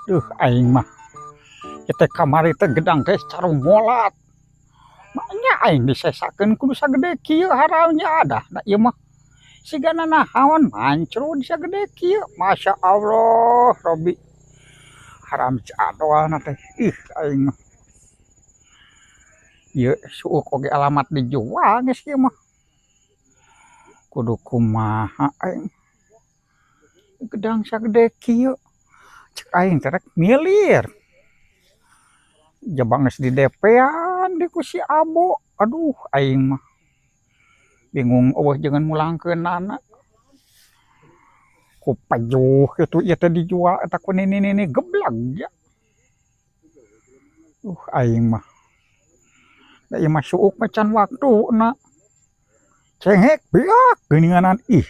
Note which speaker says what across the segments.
Speaker 1: Duh, aing mah. Kita kamari teh gedang teh carumolat. Makanya aing disesakeun kudu sagede kieu, haramnya ada. Nah, ieu mah sigana nahaon mancrud sagede kieu. Masya Allah, Robi. Haram jadwalna teh. Ih, aing mah. Ieu suuk oge alamat dijual geus ieu mah. Kudu kumaha aing? Gedang sagede kieu. Cek aing teh rek milir. Jaba geus di DP-an di ku si Abo. Aduh, aing mah. Bingung euweuh jeung mulangkeunana. Ku pajuh kitu ieu teh dijual eta ku nini-nini gebleg ya. Aing mah. Da ieu mah suuk mah can waktuna. Cengek beak geuninganan, ih.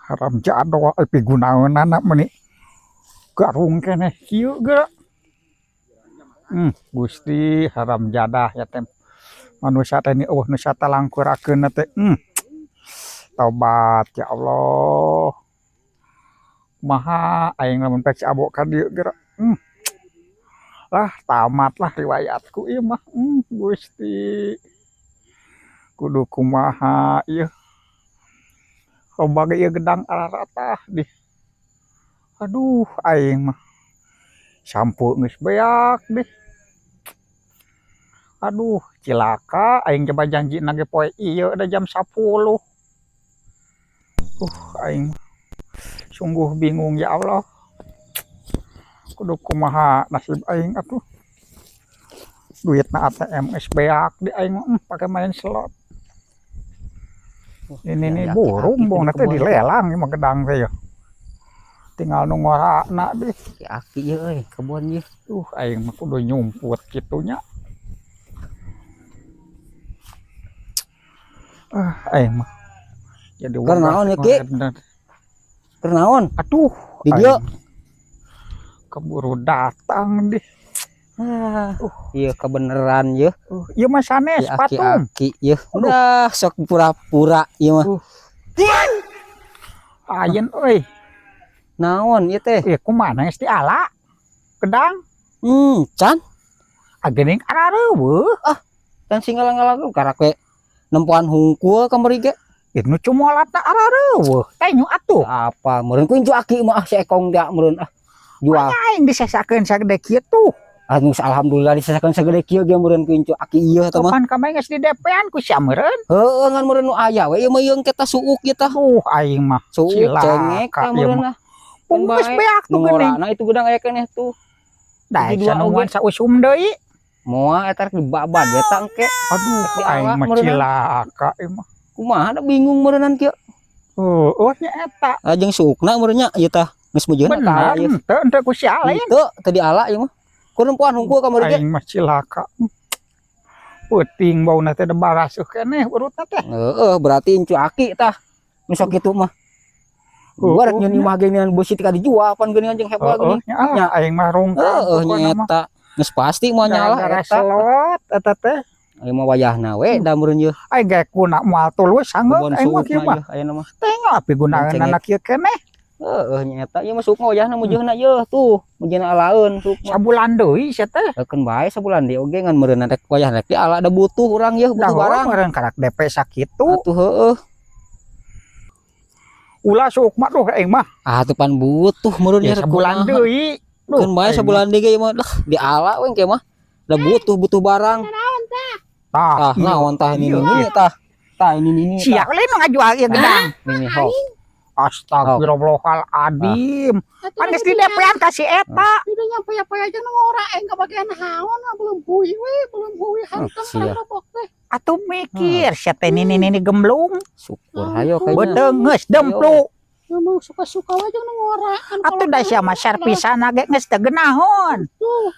Speaker 1: Haram jadol euy, pigunaeunana meuni garung keneh kieu geura. Gusti, haram jadah ya teh. Manusia teh ni euweuh nu satalangkurakeunna teh. Tobat, ya Allah. Kumaha aing lamun pek si Abo ka dieu geura. Lah, tamat lah riwayatku ieu mah. Gusti. Kudu kumaha ieu. Loba ge ieu gedang araratah dih. Aduh, aing mah. Sampo geus beak dih. Aduh, cilaka aing, coba janjina ge poe ieu da jam 10. Aing sungguh bingung, ya Allah. Kudu kumaha nasib aing atuh. Duitna ATM geus beak di aing mah, pake main slot. Ini nih burung bong teh dilelang ieu mah gedang teh ya. Tinggal nu ngorana deh.
Speaker 2: Aki ieu euy, kebon ieu.
Speaker 1: Aing mah kudu nyumput kitu nya. Ah, aing mah. Jadi
Speaker 2: Keur naon ya, Ki? Keur naon?
Speaker 1: Aduh,
Speaker 2: Di dieu.
Speaker 1: Aing keburu datang deh.
Speaker 2: Ah, ieu kebeneran ieu.
Speaker 1: Ieu mah sanes
Speaker 2: Ieu
Speaker 1: patung.
Speaker 2: Aki-aki ieu. Udah sok pura-pura ieu mah.
Speaker 1: Ayeun euy.
Speaker 2: Naon ieu teh?
Speaker 1: Eh, kumaha geus diala? Gedang.
Speaker 2: Can.
Speaker 1: Agening arareuweuh.
Speaker 2: Can sing ngalang-ngalang karak we nempoan hungkul kamari ge.
Speaker 1: Itu nu cumolatna arareuweuh. Teh nyu atuh.
Speaker 2: Apa meureun ku incu aki mah, ah, si Ekong da meureun, ah. Jual.
Speaker 1: Aing disesakeun sagede kieu tuh.
Speaker 2: Anu alhamdulillah disesakeun sagede kieu ge meureun ku incu aki ieu eta mah.
Speaker 1: Kapan kamari geus di DP-an ku sia meureun.
Speaker 2: Heueuh, ngan meureun nu aya we ieu mah, ieu teh suuk ieu tah.
Speaker 1: Aduh, aing mah
Speaker 2: Suuk
Speaker 1: cilaka
Speaker 2: cengek tah
Speaker 1: ieu
Speaker 2: meureun
Speaker 1: mah.
Speaker 2: ah.
Speaker 1: Pung geus
Speaker 2: Bae.
Speaker 1: beak
Speaker 2: Nu
Speaker 1: tuh geuning.
Speaker 2: ngorana itu gedang aya keneh tuh.
Speaker 1: Da
Speaker 2: Hiji dua
Speaker 1: sanuan
Speaker 2: oge.
Speaker 1: sausum deui.
Speaker 2: Moal eta rek dibabad we tah engke.
Speaker 1: Aduh,
Speaker 2: Rek diala
Speaker 1: aing mah
Speaker 2: meureunna.
Speaker 1: cilaka ieu mah.
Speaker 2: Kumaha da, bingung meureunnan kieu.
Speaker 1: Oh, nya eta.
Speaker 2: Ah, jeung suukna meureun nya ieu tah. Geus meujeuhna
Speaker 1: Benar,
Speaker 2: tah ieu.
Speaker 1: henteu henteu ku sia lain.
Speaker 2: Henteu, teu diala ieu mah. Ku nempoan hungkul kamari ge.
Speaker 1: Aing mah cilaka. Peuting bauna teh, da barasuh keneh urutna teh.
Speaker 2: Heeh, berarti incu aki tah. Nu sok kitu mah. Gua rek nyeun imah geuningan beusi tika dijual pan geuningan jeung heboh
Speaker 1: Heeh,
Speaker 2: geuning.
Speaker 1: nya ah,
Speaker 2: Nya.
Speaker 1: aing mah rungkad
Speaker 2: Heeh,
Speaker 1: pokona
Speaker 2: nya
Speaker 1: mah.
Speaker 2: eta. Geus pasti moal nyalah
Speaker 1: Gara-gara
Speaker 2: eta.
Speaker 1: slot eta teh.
Speaker 2: Ieu mah wayahna we da meureun ieu.
Speaker 1: Aing ge kuna moal tulus sanggeuk
Speaker 2: Kebon
Speaker 1: aing mah kieu
Speaker 2: suukna
Speaker 1: mah.
Speaker 2: ieu ayeuna mah.
Speaker 1: Tengok api gunaeunana kieu keneh.
Speaker 2: Heeh, nya eta ieu mah suuk mah wayahna meujeuhna ieu tuh, meujeuhna alaeun suuk mah.
Speaker 1: Sabulan deui sia teh.
Speaker 2: Keun bae sabulan deui oge, ngan meureun rek wayahna rek diala da butuh urang ieu,
Speaker 1: Da
Speaker 2: butuh barang.
Speaker 1: meureun karak DP sakitu.
Speaker 2: Atuh heueuh.
Speaker 1: Ulah suuk mah, duh, aing mah.
Speaker 2: Ah, tuh pan butuh meureun
Speaker 1: Ya
Speaker 2: ieu rek
Speaker 1: sabulan
Speaker 2: kumaha.
Speaker 1: deui. Duh,
Speaker 2: Keun bae
Speaker 1: aing
Speaker 2: sabulan deui ge ieu mah dah diala we engke mah. Da butuh butuh barang.
Speaker 1: Tah,
Speaker 2: Tah, naon tah ini
Speaker 1: Iya.
Speaker 2: ini tah. Tah ini ini.
Speaker 1: Sia lain nu ngajual ieu gedang.
Speaker 2: Ini ho.
Speaker 1: Astagfirullahaladzim. Pan geus di DP-an ka si eta.
Speaker 3: Udah nyampe apa aja nu ngora aing kebagian haon mah, belum hui we, belum hui hantem
Speaker 2: sia.
Speaker 3: robok teh.
Speaker 1: Atuh mikir sia teh, nini nini gemblung.
Speaker 2: Syukur hayo kayaknya.
Speaker 1: Beuteung geus demplu.
Speaker 3: Ngomong suka-suka aja nu ngoraan.
Speaker 1: Atuh da sia mah servisana ge geus teu geunahon.
Speaker 3: Tuh.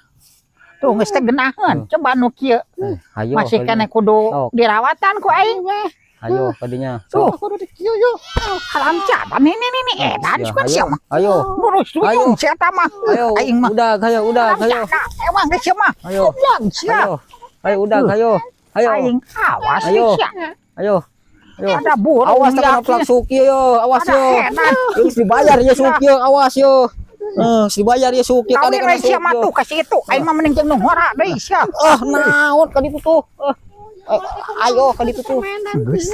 Speaker 1: Tuh, geus teu geunaheun. Coba nu kieu
Speaker 2: Hayo.
Speaker 1: masih
Speaker 2: Kadinya.
Speaker 1: keneh kudu
Speaker 2: Sok.
Speaker 1: dirawatan ku aing.
Speaker 3: Weh,
Speaker 2: Hayo kadinya.
Speaker 1: Tuh,
Speaker 3: aku udah dikieu yo.
Speaker 1: haram jadan ini ini edan
Speaker 2: Sia,
Speaker 1: sugan sia mah.
Speaker 2: Ayo.
Speaker 1: Lurus
Speaker 2: Ayo.
Speaker 1: ujung sia eta mah.
Speaker 2: Ayo.
Speaker 1: Aing mah.
Speaker 2: Udah, ayo, udah,
Speaker 1: Haram
Speaker 2: ayo.
Speaker 1: jadah emang geus sia mah.
Speaker 2: Ayo.
Speaker 1: Goblok sia.
Speaker 2: Ayo. Ayo udah, ayo. Ayo.
Speaker 1: Aing awas
Speaker 2: Ayo.
Speaker 1: sia.
Speaker 2: Ayo. Ayo.
Speaker 1: Ada burung
Speaker 2: Awas tak
Speaker 1: yakin.
Speaker 2: plak suki yo, awas
Speaker 1: Ada
Speaker 2: yo.
Speaker 1: edan.
Speaker 2: Geus dibayar ya suki yo, awas yo. Eh, geus dibayar ya suuk ya.
Speaker 1: Kawin we sia mah tuh ka situ. Aing mah mending jeung nu ngora deui sia.
Speaker 2: Ah, naon ka ditu tuh. Eh, eh, ayo ka ditu tuh.
Speaker 1: Geus.